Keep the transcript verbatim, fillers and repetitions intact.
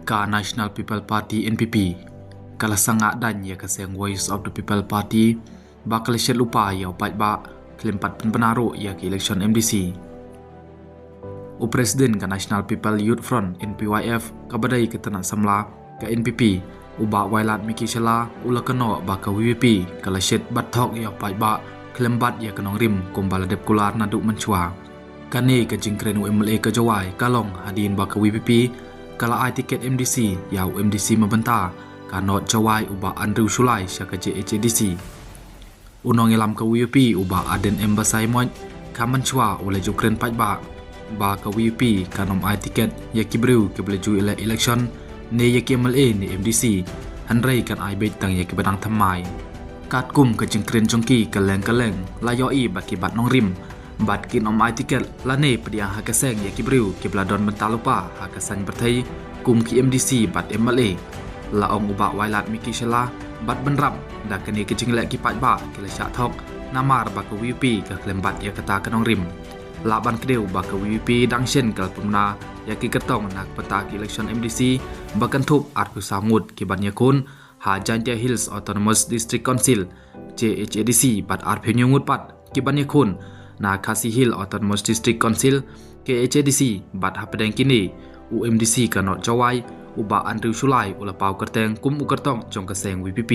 Ka National People Party N P P ka la sangah dain ïa ka seng Voice of the People Party ba ka la shet lypa ïa u paidbah khlem pat pynbna ruh ïa ka election M D C. U President ka National People Youth Front, N P Y F, kaba dei ka tnat samla ka N P P, u Bah Wailadmiki Shylla, u la kynnoh ba ka V P P ka la shet bad thok ïa u paidbah khlem bat ïa ka nongrim kumba la dep kular naduh mynshuwa. Kane ka jingkren u M L A ka Jowai ka long hadien ba ka V P P ka la ai tiket M D C ïa u M D C mabynta ka North Jowai, u Bah Andrew Shullai, sha ka J H A D C. U nongïalam ka V P P, u Bah Ardent M Basaiawmoit, ka mynshuwa u la ju kren paidbah ba ka V P P kan ym ai tiket ïa ki briew kiba la ju ïaleh election ne ïa ki M L A ne M D C, hynrei kan ai beit tang ïa kiba dang thymmai. Katkum ka jingkren jong ki kylleng kylleng, la ïohi ba ki bat nongrim bad kin ym ai tiket lane pdiang ha ka seng ïa ki briew kiba la don bynta lypa ha ka saiñ pyrthei kum ki M D C bad M L A. La ong u Bah Wailadmiki Shylla, bad bynrap da kane ka jingleh ki paidbah ki la shah thok namar ba ka V P P ka khlem bat ïa kata ka nongrim. Lah ban kdew ba ka V P P dang shen ka la pynbna ïa ki kyrtong na ka bynta ka election M D C ba kynthup arphew saw ngut ki ban ïakhun ha Jaintia Hills Autonomous District Council, J H A D C, bad arphew hynñiew ngut pat ki ban ïakhun na Khasi Hills Autonomous District Council, K H A D C, bad hapdeng kine u M D C ka North Jowai, u Bah Andrew Shullai, u la paw kyrteng kum u kyrtong jong ka seng V P P.